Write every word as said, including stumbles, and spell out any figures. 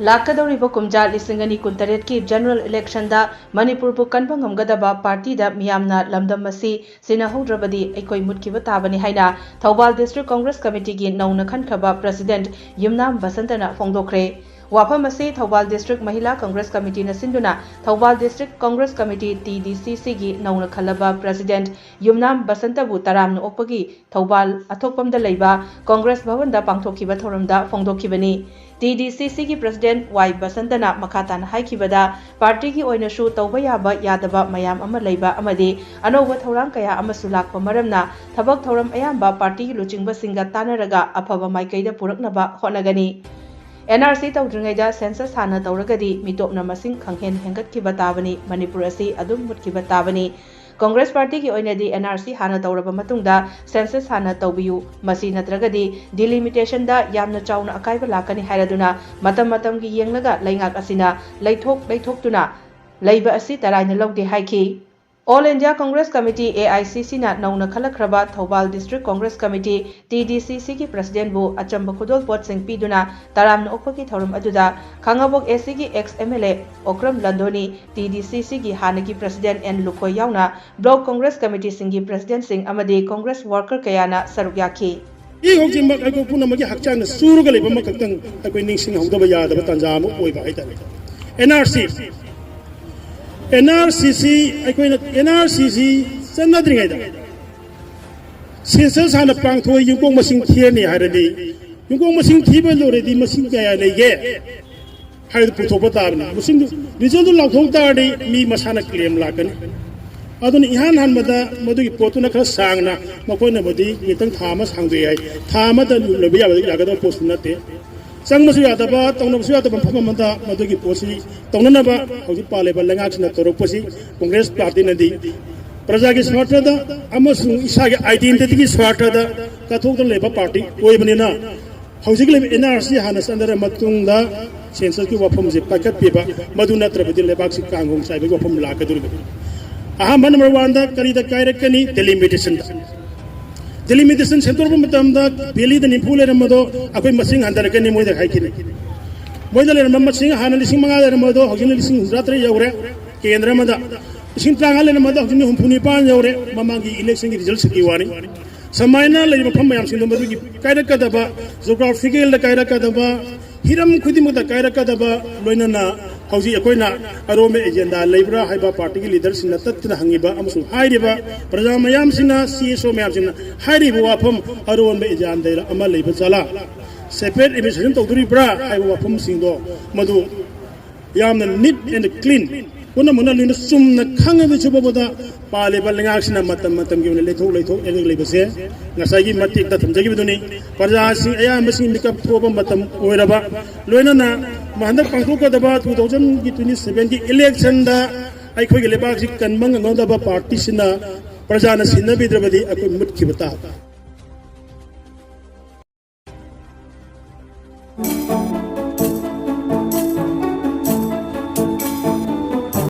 ꯂꯥꯛꯀꯗꯧꯔꯤꯕ ꯀꯨꯝꯖꯥ ꯂꯤꯁꯤꯡ ꯑꯅꯤ ꯀꯨꯟꯇꯔꯦꯠꯀꯤ general election ꯗ ꯃꯅꯤꯄꯨꯔꯕꯨ ꯀꯟꯕ ꯉꯝꯒꯗꯕ party ꯗ ꯃꯤꯌꯥꯝꯅ ꯂꯝꯗꯝ ꯑꯁꯤ ꯁꯤꯟꯅꯍꯧꯗ꯭ꯔꯕꯗꯤ ꯑꯩꯈꯣꯏ ꯃꯨꯠꯈꯤꯕ ꯇꯥꯕꯅꯤ ꯍꯥꯏꯅ ꯊꯧꯕꯥꯜ District Congress Committee ꯒꯤ ꯅꯧꯅ ꯈꯟꯈ꯭ꯔꯕ President ꯌꯨꯝꯅꯥꯝ ꯕꯁꯟꯇꯅ ꯐꯣꯡꯗꯣꯛꯈ꯭ꯔꯦ꯫ ꯋꯥꯐꯝ ꯑꯁꯤ Thoubal District Mahila Congress Committee ꯅ ꯁꯤꯟꯗꯨꯅ Thoubal District Congress Committee, T D C C ꯒꯤ ꯅꯧꯅ ꯈꯜꯂꯕ President ꯌꯨꯝꯅꯥꯝ ꯕꯁꯟꯇꯕꯨ ꯇꯔꯥꯝꯅ ꯑꯣꯛꯄꯒꯤ ꯊꯧꯕꯥꯜ ꯑꯊꯣꯛꯄꯝꯗ ꯂꯩꯕ Congress ꯚꯕꯟꯗ ꯄꯥꯡꯊꯣꯛꯈꯤꯕ ꯊꯧꯔꯝꯗ ꯐꯣꯡꯗꯣꯛꯈꯤꯕꯅꯤ꯫ T D C C ꯒꯤ President ꯋꯥꯏ ꯕꯁꯟꯇꯅ ꯃꯈꯥ ꯇꯥꯅ ꯍꯥꯏꯈꯤꯕꯗ, party ꯒꯤ ꯑꯣꯏꯅꯁꯨ ꯇꯧꯕ ꯌꯥꯕ ꯌꯥꯗꯕ ꯃꯌꯥꯝ ꯑꯃ ꯂꯩꯕ ꯑꯃꯗꯤ ꯑꯅꯧꯕ ꯊꯧꯔꯥꯡ ꯀꯌꯥ ꯑꯃꯁꯨ ꯂꯥꯛꯄ ꯃꯔꯝꯅ ꯊꯕꯛ ꯊꯧꯔꯝ ꯑꯌꯥꯝꯕ party ꯒꯤ ꯂꯨꯆꯤꯡꯕꯁꯤꯡꯒ ꯇꯥꯟꯅꯔꯒ ꯑꯐꯕ ꯃꯥꯏꯀꯩꯗ ꯄꯨꯔꯛꯅꯕ ꯍꯣꯠꯅꯒꯅꯤ꯫ N R C ꯇꯧꯗ꯭ꯔꯤꯉꯩꯗ census ꯍꯥꯟꯅ ꯇꯧꯔꯒꯗꯤ ꯃꯤꯇꯣꯞꯅ ꯃꯁꯤꯡ ꯈꯪꯍꯦꯟ ꯍꯦꯟꯒꯠꯈꯤꯕ ꯇꯥꯕꯅꯤ, ꯃꯅꯤꯄꯨꯔ ꯑꯁꯤ ꯑꯗꯨꯝ ꯃꯨꯠꯈꯤꯕ ꯇꯥꯕꯅꯤ꯫ Congress party ꯒꯤ ꯑꯣꯏꯅꯗꯤ N R C ꯍꯥꯟꯅ ꯇꯧꯔꯕ ꯃꯇꯨꯡꯗ census ꯍꯥꯟꯅ ꯇꯧꯕꯤꯌꯨ, ꯃꯁꯤ ꯅꯠꯇ꯭ꯔꯒꯗꯤ delimitation ꯗ ꯌꯥꯝꯅ ꯆꯥꯎꯅ ꯑꯀꯥꯏꯕ ꯂꯥꯛꯀꯅꯤ ꯍꯥꯏꯔꯗꯨꯅ ꯃꯇꯝ ꯃꯇꯝꯒꯤ ꯌꯦꯡꯂꯒ ꯂꯩꯉꯥꯛ ꯑꯁꯤꯅ ꯂꯩꯊꯣꯛ ꯂꯩꯊꯣꯛꯇꯨꯅ ꯂꯩꯕ ꯑꯁꯤ ꯇꯔꯥꯏꯅ ꯂꯧꯗꯦ ꯍꯥꯏꯈꯤ꯫ All India Congress Committee, A I C C ꯅ ꯅꯧꯅ ꯈꯜꯂꯛꯈ꯭ꯔꯕ Thoubal District Congress Committee, T D C C ꯒꯤ President ꯕꯨ ꯑꯆꯝꯕ ꯈꯨꯗꯣꯜꯄꯣꯠꯁꯤꯡ ꯄꯤꯗꯨꯅ ꯇꯔꯥꯝꯅ ꯑꯣꯛꯄꯒꯤ ꯊꯧꯔꯝ ꯑꯗꯨꯗ ꯈꯥꯉꯕꯣꯛ A C ꯒꯤ ex M L A Okram ꯂꯟꯗꯣꯅꯤ, T D C C ꯒꯤ ꯍꯥꯟꯅꯒꯤ President ꯑꯦꯟ ꯂꯨꯈꯣꯏ ꯌꯥꯎꯅ Block Congress Committee ꯁꯤꯡꯒꯤ President ꯁꯤꯡ ꯑꯃꯗꯤ Congress worker ꯀꯌꯥꯅ ꯁꯔꯨꯛ ꯌꯥꯈꯤ꯫ ꯑꯩ ꯍꯧꯖꯤꯛꯃꯛ ꯑꯩꯈꯣꯏ ꯄꯨꯝꯅꯃꯛꯀꯤ ꯍꯛꯆꯥꯡꯅ ꯆꯨꯔꯒ ꯂꯩꯕ ꯑꯃꯈꯛꯇꯪ ꯑꯩꯈꯣꯏ ꯅꯤꯡꯁꯤꯡꯍꯧꯗꯕ ꯌꯥꯗꯕ ꯇꯥꯟꯖꯥ ꯑꯃ ꯑꯣꯏꯕ ꯍꯥꯏꯇꯥꯔꯦ꯫ N R C, N R C C, ꯑꯩꯈꯣꯏꯅ N R C C ꯆꯠꯅꯗ꯭ꯔꯤꯉꯩꯗ census ꯍꯥꯟꯅ ꯄꯥꯡꯊꯣꯛꯑ ꯌꯨꯝꯊꯣꯡ ꯃꯁꯤꯡ ꯊꯤꯔꯅꯤ ꯍꯥꯏꯔꯗꯤ, ꯌꯨꯝꯊꯣꯡ ꯃꯁꯤꯡ ꯊꯤꯕ ꯂꯣꯏꯔꯗꯤ ꯃꯁꯤꯡ ꯀꯌꯥ ꯂꯩꯒꯦ ꯍꯥꯏꯕꯗꯨ ꯄꯨꯊꯣꯛꯄ ꯇꯥꯕꯅꯤ꯫ ꯃꯁꯤꯡꯗꯨ, result ꯗꯨ ꯂꯥꯎꯊꯣꯛ ꯇꯥꯔꯗꯤ ꯃꯤ ꯃꯁꯥꯅ claim ꯂꯥꯛꯀꯅꯤ꯫ ꯑꯗꯨꯅ ꯏꯍꯥꯟ ꯍꯥꯟꯕꯗ ꯃꯗꯨꯒꯤ ꯄꯣꯠꯇꯨꯅ ꯈꯔ ꯁꯥꯡꯅ, ꯃꯈꯣꯏꯅꯕꯨꯗꯤ ꯉꯥꯛꯇꯪ ꯊꯥ ꯑꯃ ꯁꯥꯡꯗꯣꯛꯑꯦ ꯍꯥꯏ, ꯊꯥ ꯑꯃꯗ ꯂꯣꯏꯕ ꯌꯥꯕ, ꯌꯥꯒꯗꯕ ꯄꯣꯠꯁꯨ ꯅꯠꯇꯦ꯫ ꯆꯪꯕꯁꯨ ꯌꯥꯗꯕ, ꯇꯧꯅꯕꯁꯨ ꯌꯥꯗꯕ ꯃꯐꯝ ꯑꯃꯗ ꯃꯗꯨꯒꯤ ꯄꯣꯠꯁꯤ ꯇꯧꯅꯅꯕ ꯍꯧꯖꯤꯛ ꯄꯥꯜꯂꯤꯕ ꯂꯩꯉꯥꯛꯁꯤꯅ ꯇꯧꯔꯛꯄꯁꯤ Congress party ꯅꯗꯤ ꯄ꯭ꯔꯖꯥꯒꯤ ꯁ꯭ꯋꯥꯔꯊꯗ ꯑꯃꯁꯨꯡ ꯏꯁꯥꯒꯤ identity ꯒꯤ ꯁ꯭ꯋꯥꯔꯊꯗ ꯀꯠꯊꯣꯛꯇꯨꯅ ꯂꯩꯕ party ꯑꯣꯏꯕꯅꯤꯅ, ꯍꯧꯖꯤꯛ ꯂꯩꯕ N R C ꯍꯥꯟꯅ ꯆꯠꯅꯔ ꯃꯇꯨꯡꯗ census ꯀꯤ ꯋꯥꯐꯝꯁꯦ ꯄꯥꯏꯈꯠꯄꯤꯕ, ꯃꯗꯨ ꯅꯠꯇ꯭ꯔꯕꯗꯤ ꯂꯩꯕꯥꯛꯁꯤ ꯀꯥꯡꯒꯣꯡ ꯆꯥꯏꯕꯒꯤ ꯋꯥꯐꯝ ꯂꯥꯛꯀꯗꯧꯔꯤꯕꯅꯤ꯫ ꯑꯍꯥꯟꯕ number one ꯗ ꯀꯔꯤꯗ ꯀꯥꯏꯔꯛꯀꯅꯤ? Delimitation ꯗ꯫ Delimitation ꯁꯦꯝꯗꯣꯔꯛꯄ ꯃꯇꯝꯗ valley ꯗ ꯅꯤꯐꯨ ꯂꯩꯔꯝꯕꯗꯣ ꯑꯩꯈꯣꯏ ꯃꯁꯤꯡ ꯍꯟꯊꯔꯛꯀꯅꯤ, ꯃꯣꯏꯗ ꯍꯥꯏꯈꯤꯅꯤ꯫ ꯃꯣꯏꯗ ꯂꯩꯔꯝꯕ ꯃꯁꯤꯡ ꯍꯥꯟꯅ ꯂꯤꯁꯤꯡ ꯃꯉꯥ ꯂꯩꯔꯝꯕꯗꯣ ꯍꯧꯖꯤꯛꯅ ꯂꯤꯁꯤꯡ ꯍꯨꯝꯐꯨꯇꯔꯥ ꯇꯔꯦꯠ ꯌꯧꯔꯦ꯫ ꯀꯦꯟꯗ꯭ꯔ ꯑꯃꯗ ꯂꯤꯁꯤꯡ ꯇꯔꯥꯃꯉꯥ ꯂꯩꯔꯝꯕꯗꯣ ꯍꯧꯖꯤꯛꯅ ꯍꯨꯝꯐꯨ ꯅꯤꯄꯥꯟ ꯌꯧꯔꯦ꯫ ꯃꯃꯥꯡꯒꯤ election ꯒꯤ result ꯁꯛꯀꯤ ꯋꯥꯅꯤ꯫ ꯁꯨꯃꯥꯏꯅ ꯂꯩꯔꯤꯕ ꯃꯐꯝ ꯃꯌꯥꯝꯁꯤꯡꯗꯣ ꯃꯗꯨꯒꯤ ꯀꯥꯏꯔꯛꯀꯗꯕ, geographical ꯗ ꯀꯥꯏꯔꯛꯀꯗꯕ, ꯍꯤꯔꯝ ꯈꯨꯗꯤꯡꯃꯛꯇ ꯀꯥꯏꯔꯛꯀꯗꯕ, ꯂꯣꯏꯅꯅ ꯍꯧꯖꯤꯛ ꯑꯩꯈꯣꯏꯅ ꯑꯔꯣꯟꯕ agenda ꯂꯩꯕ꯭ꯔꯥ ꯍꯥꯏꯕ party ꯒꯤ leader ꯁꯤꯡꯅ ꯇꯠꯇꯅ ꯍꯪꯉꯤꯕ ꯑꯃꯁꯨꯡ ꯍꯥꯏꯔꯤꯕ ꯄ꯭ꯔꯖꯥ ꯃꯌꯥꯝꯁꯤꯡꯅ, C S O ꯃꯌꯥꯝꯁꯤꯡꯅ ꯍꯥꯏꯔꯤꯕ ꯋꯥꯐꯝ ꯑꯔꯣꯟꯕ agenda ꯑꯃ ꯂꯩꯕ ꯖꯥꯠꯂꯥ? Separate administration ꯇꯧꯗꯣꯔꯤꯕ꯭ꯔꯥ ꯍꯥꯏꯕ ꯋꯥꯐꯝꯁꯤꯡꯗꯣ ꯃꯗꯨ ꯌꯥꯝꯅ neat and clean, ꯄꯨꯝꯅꯃꯛꯅ ꯂꯣꯏꯅ ꯆꯨꯝꯅ ꯈꯪꯉꯕꯁꯨ ꯐꯥꯎꯕꯗ ꯄꯥꯜꯂꯤꯕ ꯂꯩꯉꯥꯛꯁꯤꯅ ꯃꯇꯝ ꯃꯇꯝꯒꯤ ꯑꯣꯏꯅ ꯂꯩꯊꯣꯛ ꯂꯩꯊꯣꯛ ꯑꯦꯛ ꯂꯩꯕꯁꯦ ꯉꯁꯥꯏꯒꯤ ꯃꯇꯦꯛꯇ ꯊꯝꯖꯈꯤꯕꯗꯨꯅꯤ꯫ ꯄ꯭ꯔꯖꯥꯁꯤꯡ ꯑꯌꯥꯝꯕꯁꯤꯡ ꯃꯤꯀꯞ ꯊꯣꯛꯄ ꯃꯇꯝ ꯑꯣꯏꯔꯕ, ꯂꯣꯏꯅꯅ ꯍꯟꯗꯛ ꯄꯥꯡꯊꯣꯛꯀꯗꯕ two thousand twenty seven ꯒꯤ election ꯗ ꯑꯩꯈꯣꯏꯒꯤ ꯂꯩꯕꯥꯛꯁꯤ ꯀꯟꯕ ꯉꯝꯒꯗꯕ party ꯁꯤꯅ ꯄ꯭ꯔꯖꯥꯅ ꯁꯤꯟꯅꯕꯤꯗ꯭ꯔꯕꯗꯤ ꯑꯩꯈꯣꯏ ꯃꯨꯠꯈꯤꯕ ꯇꯥꯕ꯫